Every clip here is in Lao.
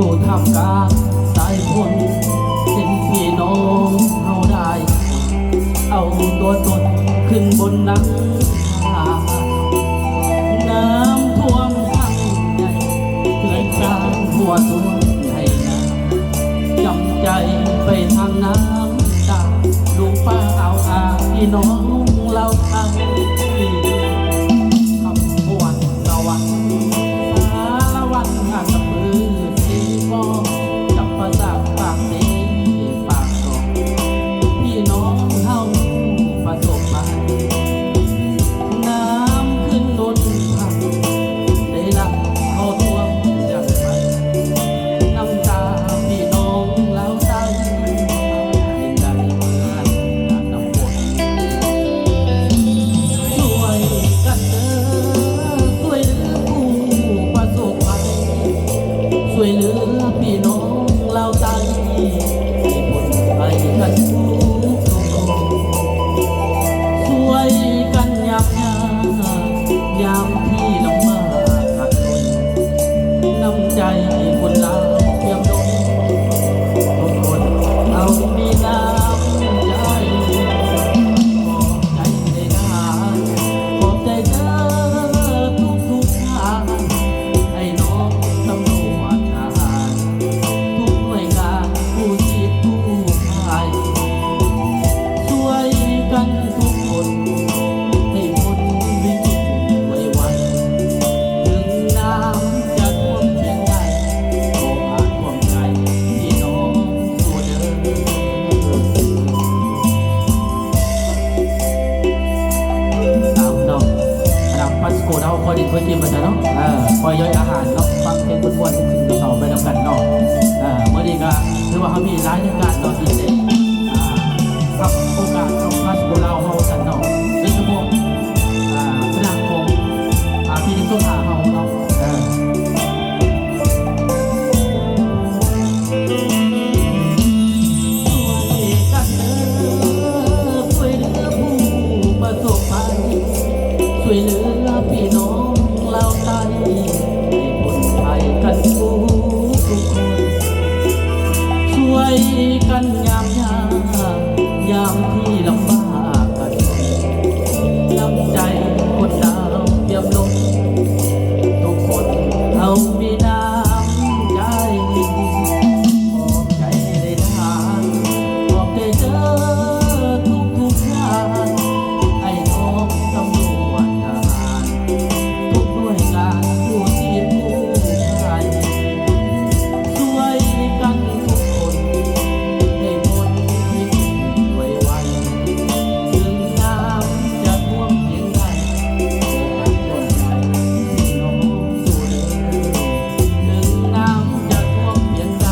ຢູ່ທ່າມກາງສາຍຝົນ ເຫັນພີ່ນ້ອງເຮົາໄດ້ ເອົາຕົວຕົນຂຶ້ນບົນຫຼັງຄາ ນ້ຳຖ້ວມຄັ້ງໃຫຍ່ ເຮືອນຊານຫົວຖ້ວມໄຮ່ນາ ຈຳໃຈໄປທາງນ້ຳຕາ ລຸງປ້າອາວອາ ພີ່ນ້ອງລາວໃຕ້ ຄຳມ່ວນສະຫວັນ ສາລະວັນ ອາດຕະປື ສີບໍ່ ຈຳປາສັກ ປາກເຊ ປາກຊ່ອງ ພີ່ນ້ອງເຮົາປະສົບໄພ ນ້ຳຂຶ້ນລົ້ນພັງ ໄດ້ຫຼັກເຂົ້າຖ້ວມຍັງໄປ ນ້ຳຕາພີ່ນ້ອງລາວໃຕ້ ເປັນໃດເມື່ອນນ້ຳຝົນ ຊ່ວຍກັນເດີ ຊ່ວຍເຫຼືອຜູ້ປະສົບໄພ ຊ່ວຍເຫຼືອພີ່ນ້ອງລາວໃຕ້ ໃຫ້ພົ້ນໄພກັນທຸກຄົນ ຊ່ວຍກັນຍາມຍາກ ຍາມທີ່ລຳບາກຂັດໜົນ ນ້ຳໃຈຄົນລາວປ່ຽມລົ້ນ ທຸກຄົນເຮົາມີນ້ຳໃຈ ຂອບໃຈຫຼາຍໆ ຂອບໃຈເດີທຸກໆທ່ານ ອ້າຍນ້ອງຕຳຫຼວດທະຫານ ທຸກໜ່ວຍງານກູ້ຊີບກູ້ໄພ ຊ່ວຍກັນທຸກຄົນ ໃຫ້ພົ້ນວິກິດໄວໆ ເຖິງນ້ຳຈະຖ້ວມພຽງໃດ ກໍອາດຖ້ວມໃຈພີ່ນ້ອງ ຕາມເນາະ ອັນນະ ປັດສະໂກເຮົາຄ່ອຍຫຼິ້ນຄ່ອຍກິນໄປຊະເນາະ ເອີ ຄ່ອຍຍ່ອຍອາຫານເນາະ ຟັງເພງມ່ວນໆ ກິນເຂົ້າໄປນຳກັນເນາະ ເອີ ມື້ນີ້ກະຖືວ່າເຮົາມີຫຼາຍລາຍການເນາະ ທີ່ໄດ້ ອ່າ ຮັບໂອກາດເນາະ ປັດສະໂກລາວເຮົາຊັ້ນເນາະ ໂດຍສະເພາະ ອ່າ ຄະນະຂອງ ອ່າ ປີໜຶ່ງສອງຫ້າເຮົາເນາະ ເອີ. ຊ່ວຍກັນເດີ ຊ່ວຍເຫຼືອຜູ້ປະສົບໄພ ຊ່ວຍເຫຼືອພີ່ນ້ອງລາວໃຕ້ ໃຫ້ພົ້ນໄພກັນທຸກຄົນ ຊ່ວຍກັນຍາມຍາກ ຍາມທີ່ລຳບາກ ນ້ຳໃຈຄົນລາວປ່ຽມລົ້ນ ທຸກຄົນເຮົາມີນ້ຳໃຈ ຂອບໃຈຫຼາຍໆ ຂອບໃຈເດີທຸກໆທ່ານ ອ້າຍນ້ອງຕຳຫຼວດທະຫານ ທຸກໜ່ວຍງານກູ້ຊີບກູ້ໄພ ຊ່ວຍກັນທຸກຄົນ ໃຫ້ພົ້ນວິກິດໄວໆ ເຖິງນ້ຳຈະຖ້ວມພຽງໃດ ກໍອາດຖ້ວມໃຈ ພີ່ນ້ອງສູ້ເດີ ເຖິງນ້ຳຈະຖ້ວມພຽງໃດ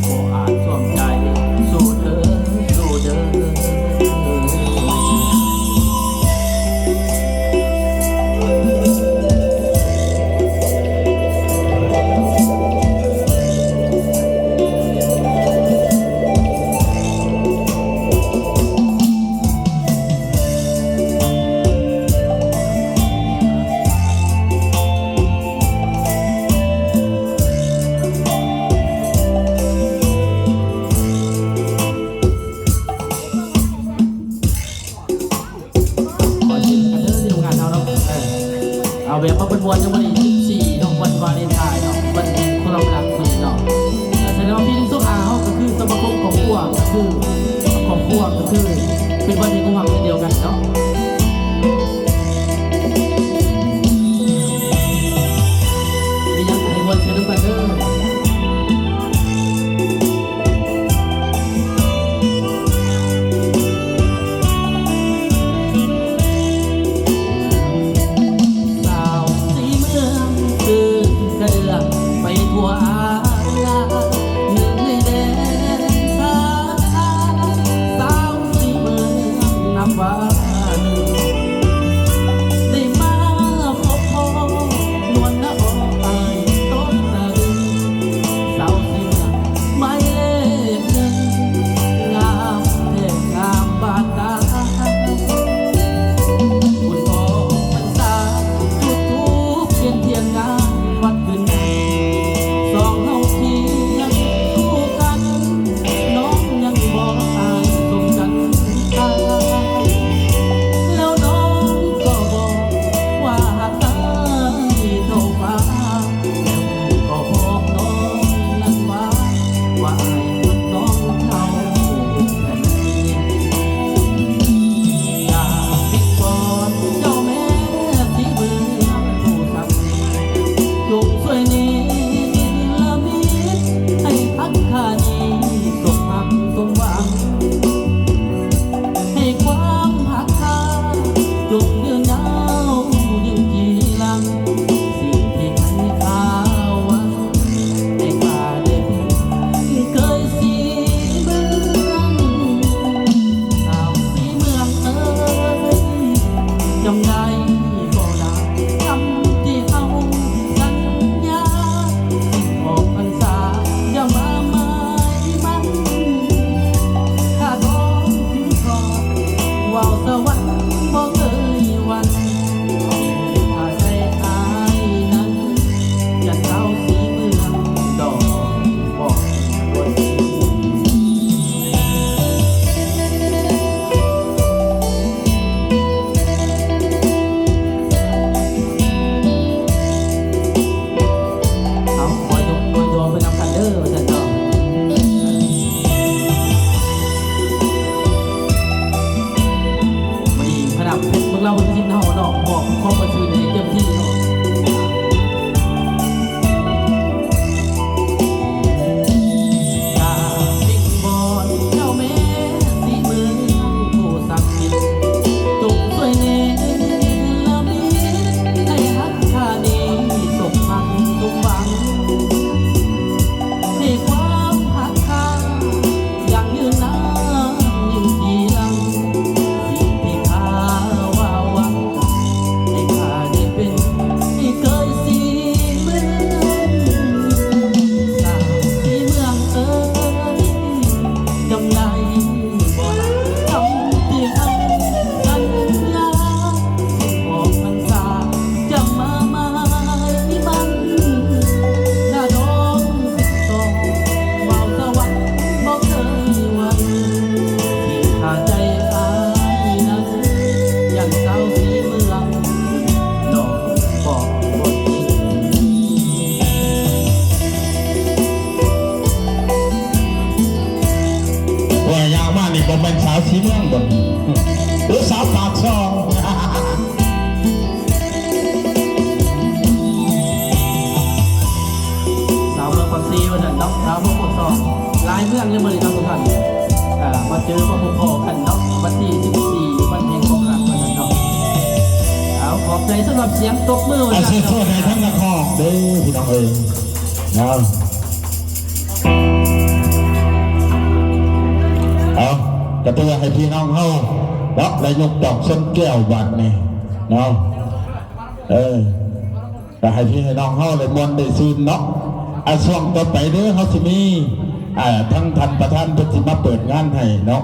ກໍອາດຖ້ວມໃຈ ສູ້ເດີ ສູ້ເດີ. ຂໍເຊີນກັນເດີທີ່ໂຮງງານເຮົາເນາະ ເອີ ເອົາແບບວ່າເພິ່ນມ່ວນໃນມື້ທີບສີ່ເນາະ ວັນວາເລນທາຍເນາະ ວັນແຫ່ງຄວາມຮັກນີ້ເນາະ ເອີ ສະແດງວ່າປີໜຶ່ງສອງຫ້າເຮົາກໍຄືສະມາຄົມຄອບຄົວ ກໍຄືຄອບຄົວ ກໍຄືເປັນວັນແຫ່ງຄວາມຮັກເຊັ່ນດຽວກັນເນາະ ມີຫຍັງໃຫ້ມ່ວນຊື່ນນຳກັນເດີ. ສາວສີ່ເມືອງຕື່ນກະເດືອງໄປທົ່ວອາລາ ໜຶ່ງໃນແດນຊາດ ສາວສີ່ເມືອງນັບວ່າ ເມືອງປາກເຊວ່າຊັ້ນເນາະ ຊາວເມືອງໂພນຊອງ ຫຼາຍເມືອງເລີຍມື້ນີ້ເນາະທຸກທ່ານ ເອີ ມາເຈີມາພົບພໍ້ກັນເນາະ ວັນທີສິບສີ່ ວັນແຫ່ງຄວາມຮັກວ່າຊັ້ນເນາະ ເອົາ ຂອບໃຈສຳລັບສຽງຕົບມືວ່າຊັ້ນເນາະ ໃຫ້ທັງນະຄອນເດີພີ່ນ້ອງເອີຍ ເອົາ ເອົາ ກະເພື່ອໃຫ້ພີ່ນ້ອງເຮົາເນາະ ໄດ້ຍົກດອກຊົນແກ້ວບາດນີ້ເນາະ ເອີ ກະໃຫ້ພີ່ໃຫ້ນ້ອງເຮົາໄດ້ມ່ວນໄດ້ຊື່ນເນາະ ອາ ຊ່ວງຕໍ່ໄປເດີ ເຮົາຊິມີ ອາ ທາງທ່ານປະທານເພິ່ນຊິມາເປີດງານໃຫ້ເນາະ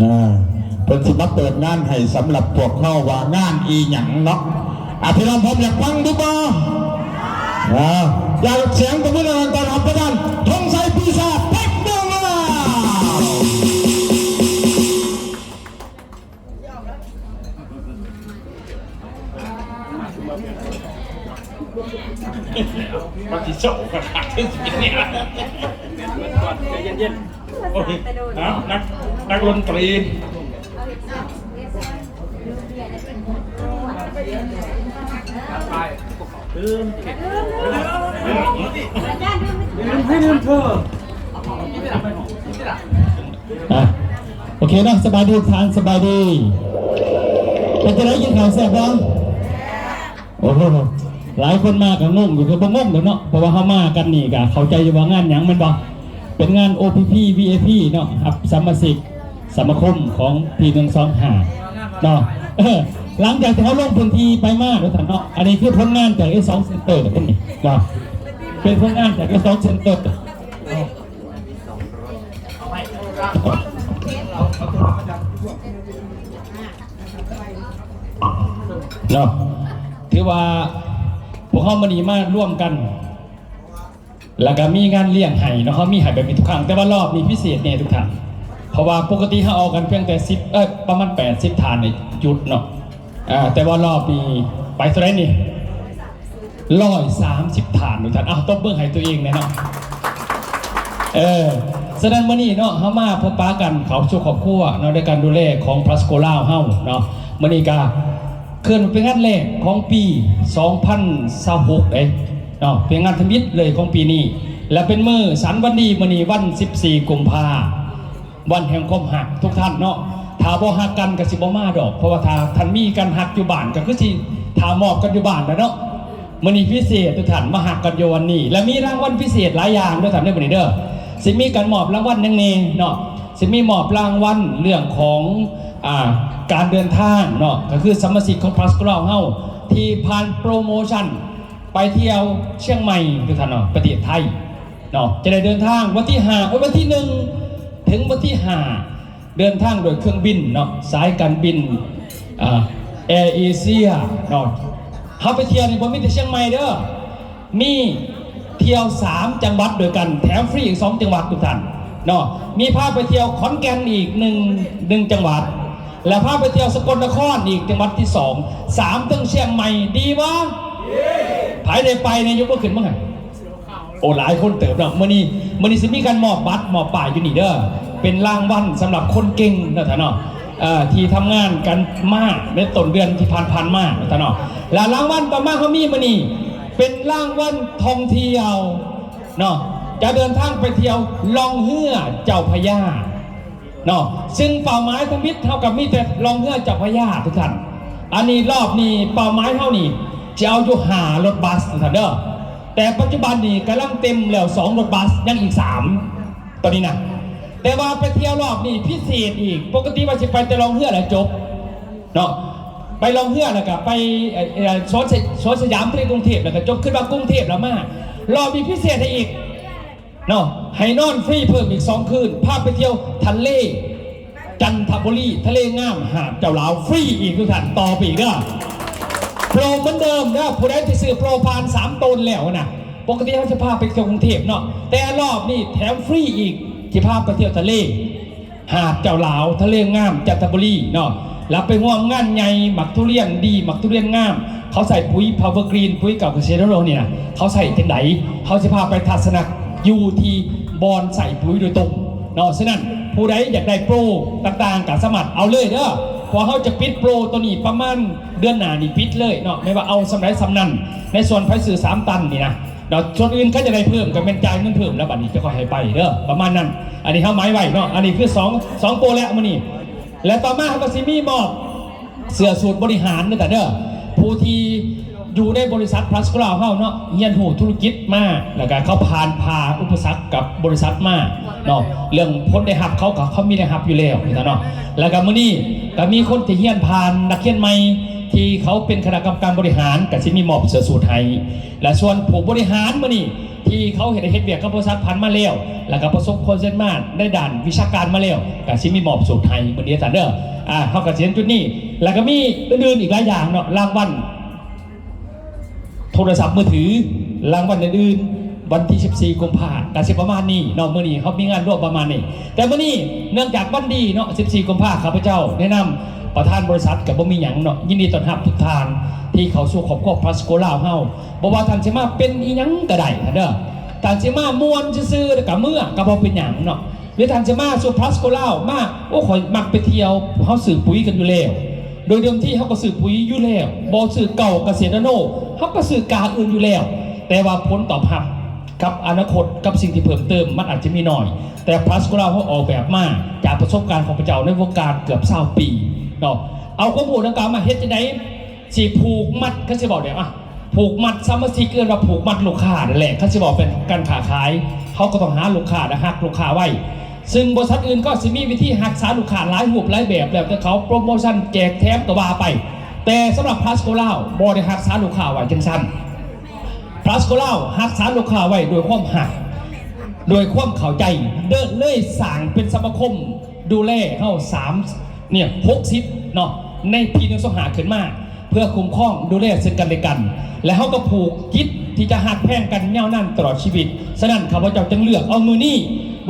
ອາ ເພິ່ນຊິມາເປີດງານໃຫ້ສຳລັບພວກເຮົາວ່າງານອີ່ຫຍັງເນາະ ອາ ພີ່ນ້ອງພ້ອມຢາກຟັງຫຼືບໍ່? ອາ ຢາກສຽງຕົບມືດັງໆ ຕ້ອນຮັບປະທານ ທອງໄຊ ປີສາດ ເພັກດວງລາວ. ອ່ະ ໂອເຄເນາະ ສະບາຍດີທ່ານ ສະບາຍດີ ເປັນຈັ່ງໃດ ກິນເຂົ້າແຊບບໍ່? ໂອ້ໂຫ ຫຼາຍຄົນມາກໍງົງຢູ່ ຄືບໍ່ງົງດອກເນາະ ເພາະວ່າເຮົາມາກັນນີ້ກໍເຂົ້າໃຈຢູ່ວ່າງານຫຍັງແມ່ນບໍ່? ເປັນງານ ໂອ ພີ ພີ ວີ ໄອ ພີ ເນາະ ຮັບສະມາຊິກສະມາຄົມຂອງ ພີ ໜຶ່ງສອງຫ້າ ເນາະ ເອີ ຫຼັງຈາກທີ່ເຮົາລົງພື້ນທີ່ໄປມາເນາະທ່ານເນາະ ອັນນີ້ຄືຜົນງານຈາກ ເອສສອງ ເຊັນເຕີ ເນາະ ເປັນຜົນງານຈາກ ເອສສອງ ເຊັນເຕີ ເນາະ ຖືວ່າພວກເຮົາມື້ນີ້ມາລວມກັນ ແລ້ວກໍມີງານລ້ຽງໃຫ້ເນາະ ເຮົາມີໃຫ້ແບບນີ້ທຸກຄັ້ງ ແຕ່ວ່າລອບນີ້ພິເສດແດ່ທຸກທ່ານ ເພາະວ່າປົກກະຕິເຮົາເອົາກັນພຽງແຕ່ສິບ ເອີ ປະມານແປດສິບຖານນີ້ຢຸດເນາະ ອາ ແຕ່ວ່າລອບນີ້ໄປເທົ່າໃດນີ້? ຮ້ອຍສາມສິບຖານ ທຸກທ່ານ ເອົາ ຕົບມືໃຫ້ຕົວເອງແດ່ເນາະ ເອີ ສະນັ້ນມື້ນີ້ເນາະ ເຮົາມາພົບປະກັນເຂົ້າສູ່ຄອບຄົວເນາະ ໂດຍການດູແລຂອງພລັສໂກລາວເຮົາເນາະ ມື້ນີ້ກະເຄື່ອນເປັນງານແລກຂອງປີສອງພັນຊາວຫົກເດ້ເນາະ ເປັນງານທຳອິດເລີຍຂອງປີນີ້ ແລະ ເປັນມື້ສັນວັນດີ ມື້ນີ້ວັນສິບສີ່ກຸມພາ ວັນແຫ່ງຄວາມຮັກ ທຸກທ່ານເນາະ ຖ້າບໍ່ຮັກກັນກໍຊິບໍ່ມາດອກ ເພາະວ່າຖ້າທ່ານມີກັນຮັກຢູ່ບ້ານ ກໍຄືຊິຖ້າມອບກັນຢູ່ບ້ານແຫຼະເນາະ ມື້ນີ້ພິເສດ ທຸກທ່ານມາຮັກກັນຢູ່ວັນນີ້ ແລະ ມີລາງວັນພິເສດຫຼາຍຢ່າງເດີທ່ານເດີ ມື້ນີ້ເດີ ຊິມີການມອບລາງວັນຫຍັງແດ່ເນາະ ຊິມີມອບລາງວັນເລື່ອງຂອງ ອາ ການເດີນທາງເນາະ ກໍຄືສະມາຊິກຂອງພລັສໂກລາວເຮົາ ທີ່ຜ່ານໂປຣໂມຊັນ ໄປທ່ຽວຊຽງໃໝ່ ທຸກທ່ານເນາະ ປະເທດໄທເນາະ ຈະໄດ້ເດີນທາງວັນທີຫ້າ ເອີ ວັນທີໜຶ່ງ ເຖິງວັນທີຫ້າ ເດີນທາງໂດຍເຄື່ອງບິນເນາະ ສາຍການບິນ ອາ ແອເອເຊຍເນາະ ເຮົາໄປທ່ຽວນີ້ບໍ່ມີແຕ່ຊຽງໃໝ່ເດີ ມີທ່ຽວສາມຈັງຫວັດດ້ວຍກັນ ແຖມຟຣີອີກສອງຈັງຫວັດ ທຸກທ່ານເນາະ ມີພາໄປທ່ຽວຂອນແກ່ນອີກໜຶ່ງ ໜຶ່ງຈັງຫວັດ ແລະ ພາໄປທ່ຽວສະກົນນະຄອນອີກຈັງຫວັດທີສອງ ສາມເຖິງຊຽງໃໝ່ ດີບໍ່? ໃຜໄດ້ໄປແດ່ ຍົກມືຂຶ້ນເບິ່ງຫັ້ນ ໂອ້ ຫຼາຍຄົນເຕີບເນາະ ມື້ນີ້ ມື້ນີ້ຊິມີການມອບບັດມອບປ້າຍຢູ່ນີ້ເດີ ເປັນລາງວັນສຳລັບຄົນເກັ່ງເນາະທ່ານເນາະ ເອີ ທີ່ທຳງານກັນມາໃນຕົ້ນເດືອນທີ່ຜ່ານໆມາເນາະທ່ານເນາະ ແລະ ລາງວັນຕໍ່ມາເຮົາມີມື້ນີ້ ເປັນລາງວັນທ່ອງທ່ຽວເນາະ ຈະເດີນທາງໄປທ່ຽວລ່ອງເຮືອເຈົ້າພະຍາ ເນາະ ຊຶ່ງເປົ້າໝາຍທຳອິດເຮົາກໍມີແຕ່ລ່ອງເຮືອເຈົ້າພະຍາ ທຸກທ່ານ ອັນນີ້ລອບນີ້ເປົ້າໝາຍເຮົານີ້ຈະເອົາຢູ່ຫ້າລົດບັສ ທຸກທ່ານເດີ ແຕ່ປັດຈຸບັນນີ້ກຳລັງເຕັມແລ້ວສອງລົດບັສ ຍັງອີກສາມ ຕອນນີ້ນະ ແຕ່ວ່າໄປທ່ຽວລອບນີ້ພິເສດອີກ ປົກກະຕິວ່າຊິໄປແຕ່ລ່ອງເຮືອແລ້ວຈົບເນາະ ໄປລ່ອງເຮືອແລ້ວກໍໄປ ເອີ ສວນສະ ສວນສະຫຍາມ ທະເລກຸງເທບ ແລ້ວກໍຈົບ ຂຶ້ນມາກຸງເທບແລ້ວມາ ລອບນີ້ພິເສດໃຫ້ອີກ ເນາະ ໃຫ້ນອນຟຣີເພີ່ມອີກສອງຄືນ ພາໄປທ່ຽວທະເລຈັນທະບູລີ ທະເລງາມຫາດເຈົ້າລາວ ຟຣີອີກ ທຸກທ່ານ ຕໍ່ໄປອີກເດີ ໂປຣເໝືອນເດີມເດີ ຜູ້ໃດທີ່ຊື້ໂປຣຜ່ານສາມໂຕນແລ້ວນະ ປົກກະຕິເຮົາຈະພາໄປທ່ຽວກຸງເທບເນາະ ແຕ່ລອບນີ້ແຖມຟຣີອີກ ຊິພາໄປທ່ຽວທະເລ ຫາດເຈົ້າລາວ ທະເລງາມ ຈັນທະບູລີເນາະ ແລ້ວໄປຮ່ວມງານໃຫຍ່ ໝາກທຸລຽນດີ ໝາກທຸລຽນງາມ ເຂົາໃຊ້ປຸຍພາວເວີກຣີນ ປຸຍເກົ່າກະເສດໂລກນີ້ນະ ເຂົາໃຊ້ຈັ່ງໃດ ເຮົາຊິພາໄປທັດສະນະຢູ່ທີ່ບ່ອນໃຊ້ປຸຍໂດຍຕົງເນາະ ສະນັ້ນ ຜູ້ໃດຢາກໄດ້ໂປຣຕ່າງໆ ກໍສາມາດເອົາເລີຍເດີ ເພາະເຮົາຈະປິດໂປຣໂຕນີ້ປະມານເດືອນໜ້ານີ້ປິດເລີຍເນາະ ແມ່ນວ່າເອົາສ່ຳໃດສ່ຳນັ້ນ ໃນສ່ວນໃຜຊື້ສາມຕັນນີ້ນະ ເນາະ ສ່ວນອື່ນເຂົາຈະໄດ້ເພີ່ມ ກໍແມ່ນຈ່າຍເງິນເພີ່ມແລ້ວ ບັດນີ້ຈະຄ່ອຍໃຫ້ໄປເດີ ປະມານນັ້ນ. ອັນນີ້ເຮົາໝາຍໄວ້ເນາະ ອັນນີ້ຄືສອງ ສອງໂປແລ້ວມື້ນີ້. ແລະຕໍ່ມາເຮົາກໍຊິມີມອບເສື້ອສູດບໍລິຫານເດີທ່ານເດີ ຜູ້ທີ່ຢູ່ໃນບໍລິສັດພລັສໂກລາວເຮົາເນາະ ຮຽນຮູ້ທຸລະກິດມາ ແລ້ວກໍເຂົາຜ່ານຜ່າອຸປະສັກກັບບໍລິສັດມາເນາະ ເລື່ອງຜົນໄດ້ຮັບເຂົາກໍ ເຂົາມີໄດ້ຮັບຢູ່ແລ້ວເນາະ. ແລ້ວກໍມື້ນີ້ກໍມີຄົນທີ່ຮຽນຜ່ານ ນັກຮຽນໃໝ່ທີ່ເຂົາເປັນຄະນະກຳມະການບໍລິຫານ ກໍຊິມີມອບເສື້ອສູດໃຫ້. ແລະສ່ວນຜູ້ບໍລິຫານມື້ນີ້ ທີ່ເຂົາເຮັດ ເຮັດວຽກກັບບໍລິສັດຜ່ານມາແລ້ວ ແລ້ວກໍປະສົບຄວາມສຳເລັດມາໃນດ້ານວິຊາການມາແລ້ວ ກໍຊິມີມອບສູດໃຫ້ມື້ນີ້ທ່ານເດີ. ອ່າ ເຮົາກໍຊິເຫັນຈຸດນີ້ ແລ້ວກໍມີອື່ນໆອີກຫຼາຍຢ່າງເນາະ ລາງວັນໂທລະສັບມືຖື ລາງວັນອື່ນໆ ວັນທີສິບສີ່ກຸມພາ ກໍຊິປະມານນີ້ເນາະ. ມື້ນີ້ເຮົາມີງານລວມປະມານນີ້ ແຕ່ມື້ນີ້ເນື່ອງຈາກວັນດີເນາະ ສິບສີ່ກຸມພາ ຂ້າພະເຈົ້າແນະນຳ ປະທານບໍລິສັດກໍບໍ່ມີຫຍັງເນາະ ຍິນດີຕ້ອນຮັບທຸກທ່ານທີ່ເຂົ້າສູ່ຄອບຄົວພລັສໂກລາວເຮົາ. ບໍ່ວ່າທ່ານຊິມາເປັນອີ່ຫຍັງກໍໄດ້ທ່ານເດີ ທ່ານຊິມາມ່ວນຊື່ໆ ແລ້ວກໍເມືອກໍບໍ່ເປັນຫຍັງເນາະ ຫຼືທ່ານຊິມາສູ່ພລັສໂກລາວ ມາ ໂອ້ ຂ້ອຍມັກໄປທ່ຽວ ເຮົາຊື້ປຸຍກັນຢູ່ແລ້ວ ໂດຍເດີມທີເຮົາກໍຊື້ປຸຍຢູ່ແລ້ວ ບໍ່ຊື້ເກົ່າກະເສດນາໂນ ເຮົາກໍຊື້ກາອື່ນຢູ່ແລ້ວ ແຕ່ວ່າຜົນຕອບຮັບກັບອະນາຄົດ ກັບສິ່ງທີ່ເພີ່ມເຕີມ ມັນອາດຈະມີໜ້ອຍ ແຕ່ພລັສໂກລາວເຮົາອອກແບບມາຈາກປະສົບການຂອງຂ້າພະເຈົ້າໃນວົງການເກືອບຊາວປີເນາະ ເອົາຄວາມຮູ້ດັ່ງກ່າວມາເຮັດຈັ່ງໃດ ຊິຜູກມັດ ຄືຊິເວົ້າແນວ ອະ ຜູກມັດສະມາຊິກ ເອີ້ນວ່າຜູກມັດລູກຄ້ານັ້ນແຫຼະ. ຄັນຊິເວົ້າເປັນການຄ້າຂາຍ ເຮົາກໍຕ້ອງຫາລູກຄ້າ ແລະ ຮັກລູກຄ້າໄວ້ ຊຶ່ງບໍລິສັດອື່ນກໍຊິມີວິທີຮັກສາລູກຄ້າຫຼາຍຮູບຫຼາຍແບບ ແລ້ວແຕ່ເຂົາ ໂປຣໂມຊັນ ແຈກແຖມກໍວ່າໄປ. ແຕ່ສຳລັບພລັສໂກລາວ ບໍ່ໄດ້ຮັກສາລູກຄ້າໄວ້ຈັ່ງຊັ້ນ. ພລັສໂກລາວຮັກສາລູກຄ້າໄວ້ດ້ວຍຄວາມຮັກ ດ້ວຍຄວາມເຂົ້າໃຈ ເລີຍ ເລີຍສ້າງເປັນສະມາຄົມ ດູແລເຮົາສາມ ເນຍ ຫົກສິບເນາະ ໃນປີໜຶ່ງສອງຫ້າຂຶ້ນມາ ເພື່ອຄຸ້ມຄອງດູແລເຊິ່ງກັນແລະກັນ ແລະເຮົາກໍຜູກຈິດທີ່ຈະຮັກແພງກັນຍາວນານຕະຫຼອດຊີວິດ. ສະນັ້ນ ຂ້າພະເຈົ້າຈຶ່ງເລືອກເອົາມື້ນີ້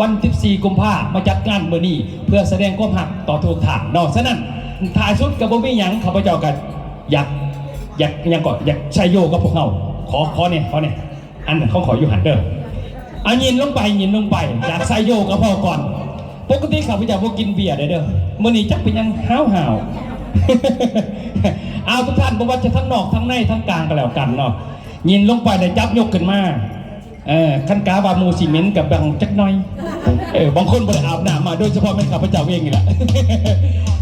ວັນສິບສີ່ກຸມພາ ມາຈັດງານມື້ນີ້ ເພື່ອສະແດງຄວາມຮັກຕໍ່ທຸກທ່ານເນາະ. ສະນັ້ນ ທ້າຍສຸດກໍບໍ່ມີຫຍັງ ຂ້າພະເຈົ້າກໍຢາກ ຢາກ ຫຍັງເກາະ ຢາກໄຊໂຍກັບພວກເຮົາ ຂໍ ຂໍແດ່ ຂໍແດ່. ອັນນັ້ນຂອງຂ້ອຍຢູ່ຫັ້ນເດີ ອາ ຍິນລົງໄປ ຍິນລົງໄປ ຢາກໄຊໂຍກໍພໍກ່ອນ. ປົກກະຕິຂ້າພະເຈົ້າບໍ່ກິນເບຍເດີ ມື້ນີ້ຈັກເປັນຫຍັງຫ້າວໆ. ເອົາ ທຸກທ່ານ ບໍ່ວ່າຈະທັງນອກທັງໃນທັງກາງກໍແລ້ວກັນເນາະ ຍິນລົງໄປແລ້ວຈັບຍົກຂຶ້ນມາ. ເອີ ຄັນກະວ່າໝູ່ຊິເໝັນກໍບັງຈັກໜ້ອຍ. ເອີ ບາງຄົນບໍ່ໄດ້ອາບນ້ຳມາ ໂດຍສະເພາະແມ່ນຂ້າພະເຈົ້າເອງນີ້ແຫຼະ.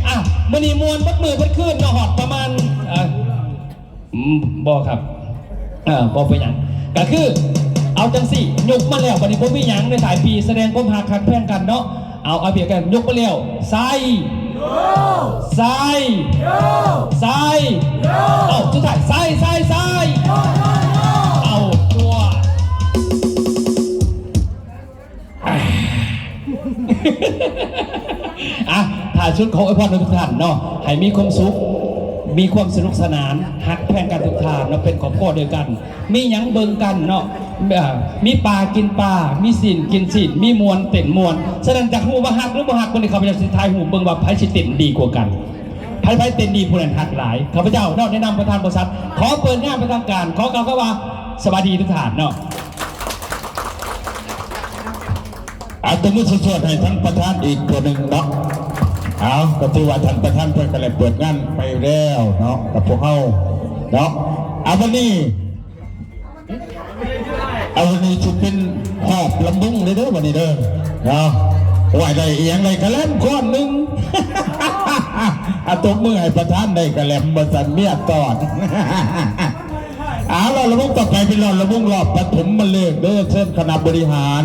ອ່ະ ມື້ນີ້ມ່ວນເບິດມື້ເບິດຄືນເນາະ ຮອດປະມານ ເອີ ອືມ ບໍ່ຄັບ ເອີ ບໍ່ເປັນຫຍັງ ກະຄືເອົາຈັ່ງຊີ້ ຍົກມາແລ້ວ ບັດນີ້ບໍ່ມີຫຍັງ ໃນທ້າຍປີສະແດງຄວາມຮັກ ຮັກແພງກັນເນາະ. ເອົາ ເອົາບຽກກັນ ຍົກມາແລ້ວ ໄຊ ໂຍ ໄຊ ໂຍ ໄຊ ໂຍ ເອົາ ສຸດທ້າຍ ໄຊ ໄຊ ໄຊ ໂຍ ໂຍ ໂຍ ເອົາ ຕົວ ອ່ະ ທ້າຍສຸດຂໍອວຍພອນໃຫ້ທຸກທ່ານເນາະ ໃຫ້ມີຄວາມສຸກ ມີຄວາມສະໜຸກສະໜານ ຮັກແພງກັນທຸກທ່ານເນາະ ເປັນຄອບຄົວດຽວກັນ ມີຫຍັງເບິ່ງກັນເນາະ ເອີ ມີປາກິນປາ ມີຊີ້ນກິນຊີ້ນ ມີມ່ວນເຕັ້ນມ່ວນ. ສະນັ້ນ ຢາກຮູ້ວ່າຮັກຫຼືບໍ່ຮັກ ມື້ນີ້ຂ້າພະເຈົ້າຊິຖ່າຍຮູບເບິ່ງວ່າໃຜຊິເຕັ້ນດີກວ່າກັນ ໃຜ ໃຜເຕັ້ນດີຜູ້ນັ້ນຮັກຫຼາຍ. ຂ້າພະເຈົ້າເນາະ ໃນນາມປະທານບໍລິສັດ ຂໍເປີດງານເປັນທາງການ ຂໍກ່າວຄຳວ່າ ສະບາຍດີທຸກທ່ານເນາະ. ອາ ຕົບມືສວດໆໃຫ້ທ່ານປະທານອີກເທື່ອໜຶ່ງເນາະ. ເອົາ ກໍຖືວ່າທ່ານປະທານເພິ່ນກໍໄດ້ເປີດງານໄປແລ້ວເນາະ ກັບພວກເຮົາເນາະ. ອາ ບັດນີ້ ເອົາ ນີ້ຊິເປັນຮອບລຳວົງເດີ ເດີ ບັດນີ້ເດີເນາະ. ໂອ້ຍ ໄດ້ອີ່ຫຍັງ ໄດ້ກະແລັມກ້ອນໜຶ່ງ. ອາ ຕົບມືໃຫ້ປະທານ ໄດ້ກະແລັມວ່າຊັ້ນ ເມຍຕອນ. ເອົາ ລອດລຳວົງຕໍ່ໄປເປັນລອດລຳວົງລອບປະຖົມມະເລີກເດີ. ເຊີນຄະນະບໍລິຫານ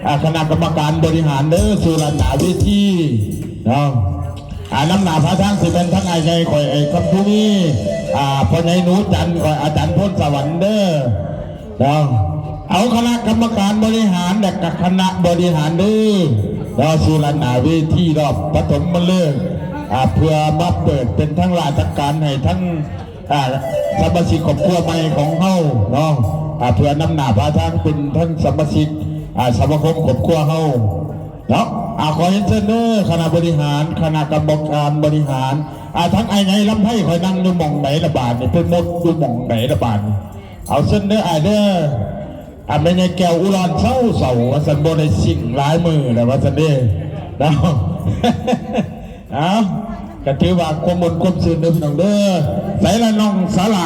ອາ ຄະນະກຳມະການບໍລິຫານເດີ ສູ່ດ້ານໜ້າເວທີເນາະ. ອາ ນຳໜ້າພາທາງຊິແມ່ນທັງອ້າຍໃຫຍ່ຂ້ອຍ ອ້າຍຄຳພູມີ ອາ ພໍ່ໃຫຍ່ໜູຈັນ ຂ້ອຍ ອາຈານໂພນສະຫວັນເດີ ເນາະ. ເອົາຄະນະກຳມະການບໍລິຫານ ແລະກະຄະນະບໍລິຫານເດີ ເນາະ ສູ່ດ້ານໜ້າເວທີລອບປະຖົມມະເລີກ ອາ ເພື່ອມາເປີດເປັນທາງລາຊະການໃຫ້ທັງ ອາ ສະມາຊິກຄອບຄົວໃໝ່ຂອງເຮົາເນາະ ອາ ເພື່ອນຳໜ້າພາທາງເປັນທັງສະມາຊິກ ອາ ສະມາຄົມຄອບຄົວເຮົາເນາະ. ອາ ຂໍຮຽນເຊີນເດີ ຄະນະບໍລິຫານ ຄະນະກຳມະການບໍລິຫານ ອາ ທັງອ້າຍໃຫຍ່ລຳໄພ ຂ້ອຍນັ່ງຢູ່ໝ່ອງໃດລະບາດນີ້ ໄປໝົດຢູ່ໝ່ອງໃດລະບາດນີ້. ເອົາເຊີນເດີອ້າຍເດີ ອາ ແມ່ໃຫຍ່ແກ້ວອຸລອນເຊົາໆ ວ່າຊັ້ນ ບໍ່ໄດ້ຊິງຫຼາຍມື້ແລ້ວວ່າຊັ້ນເດ້ເນາະ. ເອົາ ກໍຖືວ່າຄວາມມ່ວນຄວາມຊື່ນເດີພີ່ນ້ອງເດີ. ໃສລະນ້ອງສາລາ